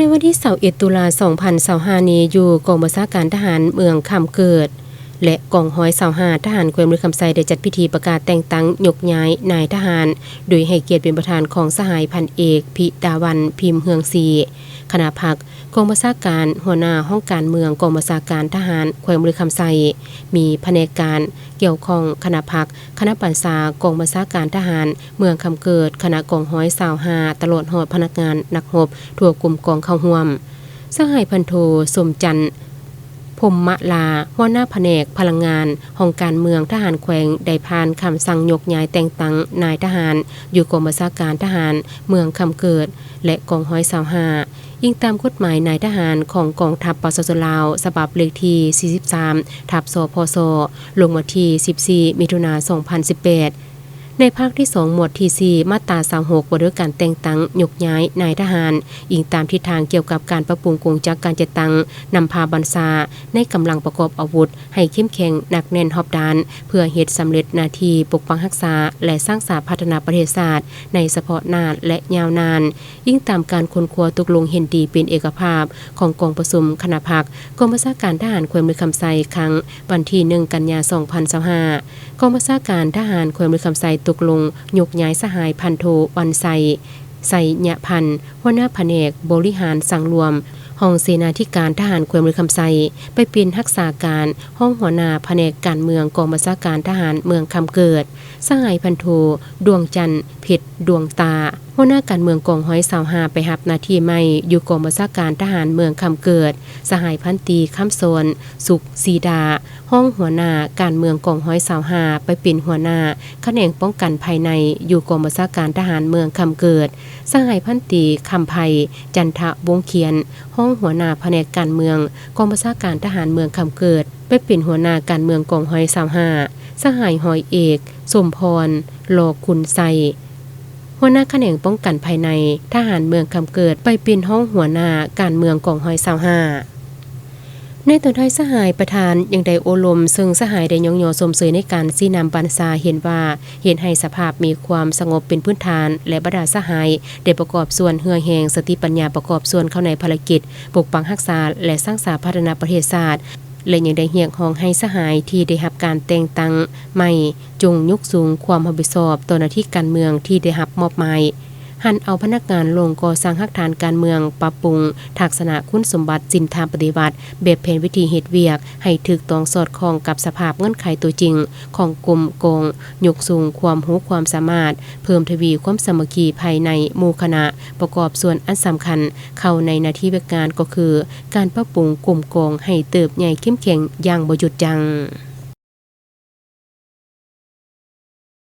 ໃນວັນທີຊາວເອັດ ຕຸລາ ສອງພັນຊາວຫ້ານີ້ ຢູ່ກອງບັນຊາການທະຫານເມືອງຄຳເກີດ ແລະ ກອງຮ້ອຍຊາວຫ້າ ທະຫານແຂວງບໍລິຄຳໄຊ ໄດ້ຈັດພິທີປະກາດແຕ່ງຕັ້ງຍົກຍ້າຍນາຍທະຫານ ໂດຍໃຫ້ກຽດເປັນປະທານຂອງສະຫາຍພັນເອກ ພິດາວັນ ພິມເຮືອງສີ ຄະນະພັກກອງບັນຊາການ, ຫົວໜ້າຫ້ອງການເມືອງກອງບັນຊາການທະຫານແຂວງບໍລິຄຳໄຊ, ມີພະແນກການກ່ຽວຂ້ອງ, ຄະນະພັກ, ຄະນະບັນຊາກອງບັນຊາການທະຫານເມືອງຄຳເກີດ, ຄະນະກອງຮ້ອຍຊາວຫ້າ ຕະຫຼອດຮອດພະນັກງານນັກຮົບທົ່ວກົມກອງເຂົ້າຮ່ວມ. ສະຫາຍພັນໂທ ສົມຈັນ ພົມມະລາ ຫົວໜ້າພະແນກພະລັງງານ ຫ້ອງການເມືອງທະຫານແຂວງ ໄດ້ຜ່ານຄຳສັ່ງຍົກຍ້າຍແຕ່ງຕັ້ງນາຍທະຫານຢູ່ກອງບັນຊາການທະຫານເມືອງຄຳເກີດ ແລະ ກອງຮ້ອຍຊາວຫ້າ ອີງຕາມກົດໝາຍນາຍທະຫານຂອງກອງທັບປະຊາຊົນລາວ ສະບັບເລກທີສີ່ສິບສາມ ທັບ ສພສ ລົງວັນທີສິບສີ່ ມິຖຸນາ ສອງພັນສິບແປດ. ໃນພາກທີສອງ ໝວດທີສີ່ ມາດຕາຊາວຫົກ ວ່າດ້ວຍການແຕ່ງຕັ້ງຍົກຍ້າຍນາຍທະຫານ, ອີງຕາມທິດທາງກ່ຽວກັບການປັບປຸງກົງຈັກການຈັດຕັ້ງນຳພາບັນຊາ ໃນກຳລັງປະກອບອາວຸດໃຫ້ເຂັ້ມແຂງໜັກແໜ້ນຮອບດ້ານ ເພື່ອເຮັດສຳເລັດໜ້າທີ່ປົກປັກຮັກສາ ແລະ ສ້າງສາພັດທະນາປະເທດຊາດໃນສະເພາະໜ້າ ແລະ ຍາວນານ. ອີງຕາມການຄົ້ນຄວ້າຕົກລົງເຫັນດີເປັນເອກະພາບຂອງກອງປະຊຸມຄະນະພັກກອງບັນຊາການທະຫານແຂວງບໍລິຄຳໄຊ ຄັ້ງວັນທີໜຶ່ງ ກັນຍາ ສອງພັນຊາວຫ້າ, ກອງບັນຊາການທະຫານແຂວງບໍລິຄຳໄຊຕົກລົງຍົກຍ້າຍສະຫາຍພັນໂທ ວັນໄຊ ໄຊຍະພັນ ຫົວໜ້າພະແນກບໍລິຫານສັງລວມ ຮອງເສນາທິການທະຫານແຂວງບໍລິຄຳໄຊ ໄປເປັນຮັກສາການຮອງຫົວໜ້າພະແນກການເມືອງກອງບັນຊາການທະຫານເມືອງຄຳເກີດ, ສະຫາຍພັນໂທ ດວງຈັນ ເພັດດວງຕາ ຫົວໜ້າການເມືອງກອງຮ້ອຍຊາວຫ້າ ໄປຮັບໜ້າທີ່ໃໝ່ຢູ່ກອງບັນຊາການທະຫານເມືອງຄຳເກີດ, ສະຫາຍພັນຕີ ຄຳສອນ ສຸກສີດາ ຮອງຫົວໜ້າການເມືອງກອງຮ້ອຍຊາວຫ້າ ໄປເປັນຫົວໜ້າຂະແໜງປ້ອງກັນພາຍໃນຢູ່ກອງບັນຊາການທະຫານເມືອງຄຳເກີດ, ສະຫາຍພັນຕີ ຄຳໄພ ຈັນທະວົງຄຽນ ຮອງຫົວໜ້າພະແນກການເມືອງກອງບັນຊາການທະຫານເມືອງຄຳເກີດ ໄປເປັນຫົວໜ້າການເມືອງກອງຮ້ອຍຊາວຫ້າ, ສະຫາຍຮ້ອຍເອກ ສົມພອນ ຫຼໍຂຸນໄຊ ຫົວໜ້າຂະແໜງປ້ອງກັນພາຍໃນທະຫານເມືອງຄຳເກີດ ໄປເປັນຮອງຫົວໜ້າການເມືອງກອງຮ້ອຍຊາວຫ້າ. ໃນຕອນທ້າຍ ສະຫາຍປະທານຍັງໄດ້ໂອ້ລົມ, ເຊິ່ງສະຫາຍໄດ້ຍ້ອງຍໍຊົມເຊີຍໃນການຊີ້ນຳບັນຊາ ເຫັນວ່າເຮັດໃຫ້ສະພາບມີຄວາມສະຫງົບເປັນພື້ນຖານ ແລະ ບັນດາສະຫາຍໄດ້ປະກອບສ່ວນເຫື່ອແຮງສະຕິປັນຍາປະກອບສ່ວນເຂົ້າໃນພາລະກິດປົກປັກຮັກສາ ແລະ ສ້າງສາພັດທະນາປະເທດຊາດ ແລະ ຍັງໄດ້ຮຽກຮ້ອງໃຫ້ສະຫາຍທີ່ໄດ້ຮັບການແຕ່ງຕັ້ງໃໝ່ ຈົ່ງຍົກສູງຄວາມຮັບຜິດຊອບຕໍ່ໜ້າທີ່ການເມືອງທີ່ໄດ້ຮັບມອບໝາຍ, ຫັນເອົາພະນັກງານລົງກໍ່ສ້າງຮາກຖານການເມືອງ, ປັບປຸງທັກສະນະຄຸນສົມບັດ, ສິນທຳປະຕິວັດ, ແບບແຜນວິທີເຮັດວຽກໃຫ້ຖືກຕ້ອງສອດຄ່ອງກັບສະພາບເງື່ອນໄຂຕົວຈິງຂອງກົມກອງ, ຍົກສູງຄວາມຮູ້ຄວາມສາມາດ, ເພີ່ມທະວີຄວາມສາມັກຄີພາຍໃນໝູ່ຄະນະ, ປະກອບສ່ວນອັນສຳຄັນເຂົ້າໃນໜ້າທີ່ວຽກງານ ກໍຄື ການປັບປຸງກົມກອງໃຫ້ເຕີບໃຫຍ່ເຂັ້ມແຂງຢ່າງບໍ່ຢຸດຢັ້ງ.